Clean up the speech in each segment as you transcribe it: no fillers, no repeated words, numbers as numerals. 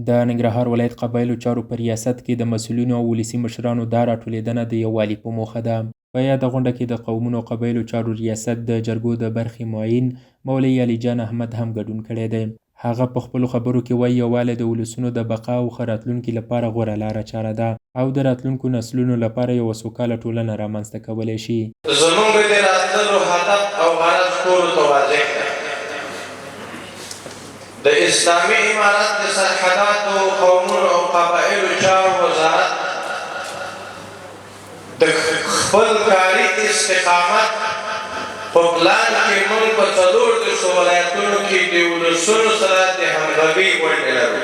د ننګرهار ولایت قبایلو چارو په ریاست کې د مسؤلینو او ولسي مشرانو دا راټولېدنه د یووالي په موخه ده. په یاده غونډه کې د قومونو او قبایلو چارو ریاست د جرګو د برخې معین مولوي علي جان احمد هم ګډون کړی دی. هغه په خپلو خبرو کې وايي، یووالی د ولسونو د بقا او ښه راتلونکي لپاره غوره لاره چاره ده او د راتلونکو نسلونو لپاره یوه سوکاله ټولنه رامنځته کولی شي. زمونږ د راتللو هدف او غرض ټولو ته واضح دی. د اسلامي امارت د سرحداتو، قومونو او قبایلو چارو وزارت د خپل کاري استقامت په پلان کې موږ په څلوردېرشو ولایتونو کې د ولسونو سره د همغږۍ غونډې لرو.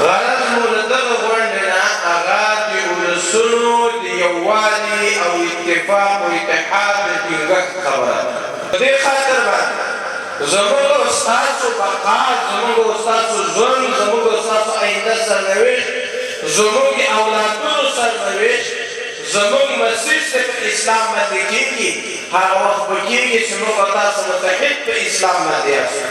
غرض مو له دغه غونډې نه هغه د ولسونو د یووالي او اتفاق و اتحاد د ټینګښت خبره ده. په دې خاطر باندې زموږ او ستاسو بقا، زموږ او ستاسو ژوند، زموږ او ستاسو آینده سرنوشت، زموږ د اولادونو سرنوشت، زموږ مسیر چې په اسلام باندې کېږي، هغه وخت به کېږي چې موږ او تاسو متحد په اسلام باندې یاست.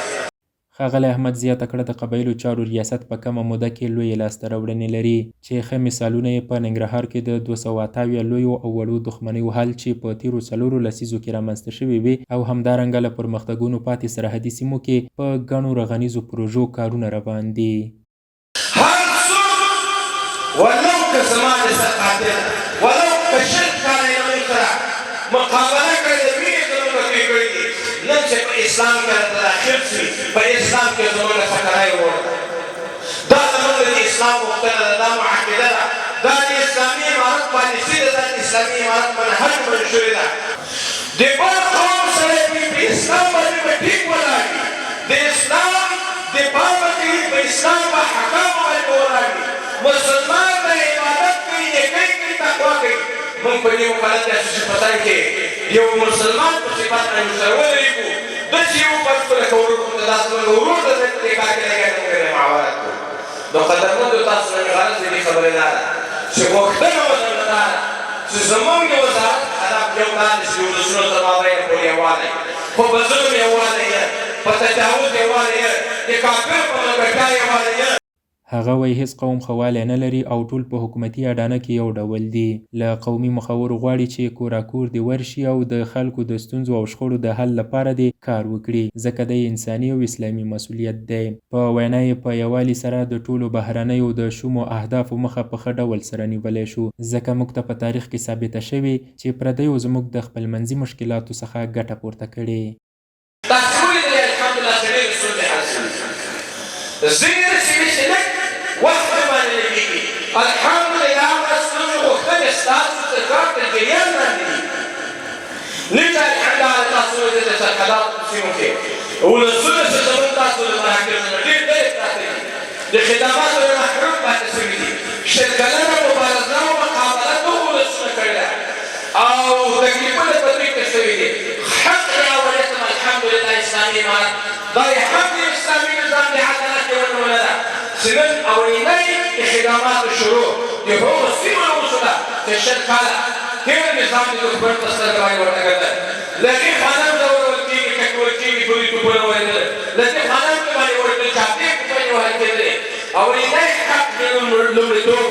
ښاغلی احمد زیاته کړه، د قبایلو چارو ریاست په کمه موده کې لویې لاسته راوړنې لري، چې ښه مثالونه یې په ننګرهار کې د 278 لویو او وړو دښمنیو حل چې په تېرو څلورو لسیزو کې رامنځته شوې وې او همدارنګه له پرمختګونو پاتې سرحدي سیمو کې په ګڼو رغنیزو پروژو کارونه روان دي. هر څوک ولو که زما د سر قاتل ولو که 20 کاله یې له موږ سره مقابله کړې ده، وینې زموږ توی کړي دي، نن چې په اسلام کې راته داخل شوي، په اسلام کې زموږ سکنی ورور ده. دا زموږ د اسلام غوښتنه ده، دا مو عقیده ده، دا د اسلامي امارت پالیسي ده، دا د اسلامي امارت منهج او منشور ده. د بل قوم سړی وي په اسلام باندې به ټینګ ولاړ وي، د اسلام دفاع به کوي، په اسلام په احکامو باندې به ولاړ وي، مسلمان به عبادت کوي، نیکۍ کوي، تقوا کوي. موږ په دې مکلف یاست چې په څنګ کې د یوه مسلمان په صفت باندې ورسره ودرېږو، داسې یې وفرض کړو لکه ورور موږ ته دا زموږ ورور د ځای په دې کار کې لګیا دی، موږ یې معاونت کوو. نو قدرمندو تاسو نه مې غرض د دې خبرې دا ده چې غوښتنه مو درنه دا ده چې زموږ د وزارت هدف یو دا دی چې د ولسونو تر مابین پورې یووالی، خو په ظلم یووالی نه، په تجاوز یووالی نه، د کافرو په ملګرتیا یووالی نه. هغه وایي هېڅ قوم ښه والی نه لري او ټول په حکومتي اډانه کې یو ډول دي. له قومي مخورو غواړي چې کوراکور دې ورشي او د خلکو د ستونزو او شخړو د حل لپاره دې کار وکړي، ځکه دا یې انساني او اسلامي مسولیت دی. په وینا یې په یوالي سره د ټولو بهرنیو د شومو اهدافو مخه په ښه ډول سره نیولی شو، ځکه موږ ته په تاریخ کې ثابته شوې چې پردیو زموږ د خپلمنځي مشکلاتو څخه ګټه پورته کړې. تاسې ولیدلې الحمدالله چې ډېرې ستونزې حل شوې ځینې داسې وي چې لږ وخت پرې باندې لګېږي الحمدلله هغه ستونزې غوښتنې ستاسو تر کار تر جریان لاندې دي لږ الحمدلله تاسو ولیدل د سرحداتو په سیمو کې ولسونه چې زموږ تاسو له مراکزو نه ډېر لرې پراته دي د خدماتو نه محروم پاتې شوي دي، 20 کلنه مبارزه او مقابله دغو ولسونو کړې ده او تکلیفونه په دوی کې شوي دي، حق یې اوليت هم الحمدلله اسلامي امارت دا یې هم د اسلامي نظام د عدالت یوه نمونه ده چې نن اولینی د خدماتو شروع د هغو سیمو نه وشوله چې 20 کاله تېر نظام د دښمن په سترګه باندې ورته کتل. له دې خوا نه ځورول کېږي، ټکول کېږي، پرې توپونه ورېدل، له دې خوا نه پرې باندې ورېدل، چاپې پرې باندې وهل کېدلې او لومړی حق د لومړیتوب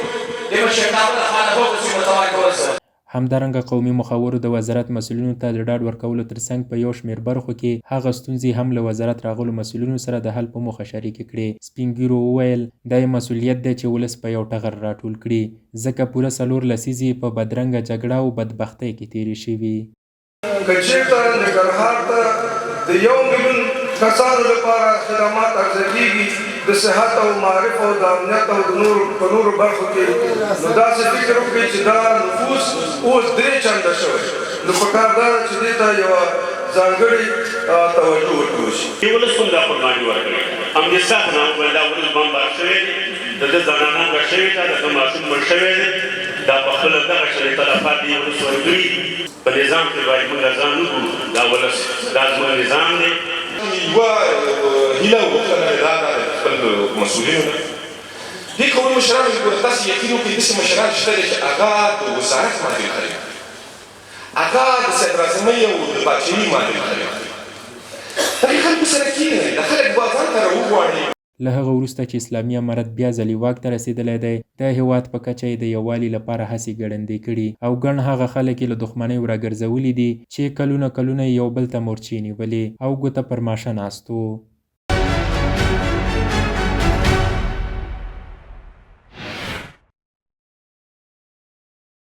د مشرتابه له خوا نه هغو سیمو ته ورکول شوی. همدارنګه قومي مخورو د وزارت مسؤلینو ته د ډاډ ورکولو ترڅنګ په یو شمېر برخو کې هغه ستونزې هم له وزارت راغلو مسؤلینو سره د حل په موخه شریکې کړې. سپین ږیرو وویل، دا یې مسؤلیت دی چې ولس په یو ټغر راټول کړي، ځکه پوره څلور لسیزې په بدرنګه جګړه او بدبختۍ کې تېرې شوي. که چېرته ننګرهار ته د یو میلیون کسانو لپاره خدمات عرضه کېږي، د صحت او معارف او د امنیت او د نورو په نورو برخو کې، نو داسې فکر وکړئ چې دا نفوس اوس درې چنده شوی، نو پکار دا ده چې دې ته یوه ځانګړې توجه ورکړل شي. دې ولس هم دا قرباني ورکړې، امریکا په نامه باندې دا ولس بمبار شوی دی، د ده زنانه مړه شوې ده، د ده ماشوم مړ شوی دی، دا په خپله دغه شرې تلفات دې ولس ورکړي دي. په نظام کې باید موږ ځان وګورو، دا ولس، دا زموږ نظام دی. یوه هیله او غوښتنه مې دا ده د خپل مسؤلینو نه، دې قومي مشرانو کې ګوره تاسې یقین وکړئ داسې مشران شته دی چې هغه د وزارت ماډل خلک دي، هغه د صدراعظمۍ او د پاچهي ماډل خلک دي، دغې خلکو سره کېنئ، دا خلک به ځان ته راوغواړئ. له هغه وروسته چې اسلامي امارت بیا ځلي واک ته رسېدلی دی، د هېواد په کچه یې د یووالي لپاره هڅې ګړندۍ کړي او ګڼ هغه خلک یې له دښمنیو راګرځولي دي چې کلونه کلونه یې یو بل ته مورچې نیولې او ګوته پر ماشه ناست وو.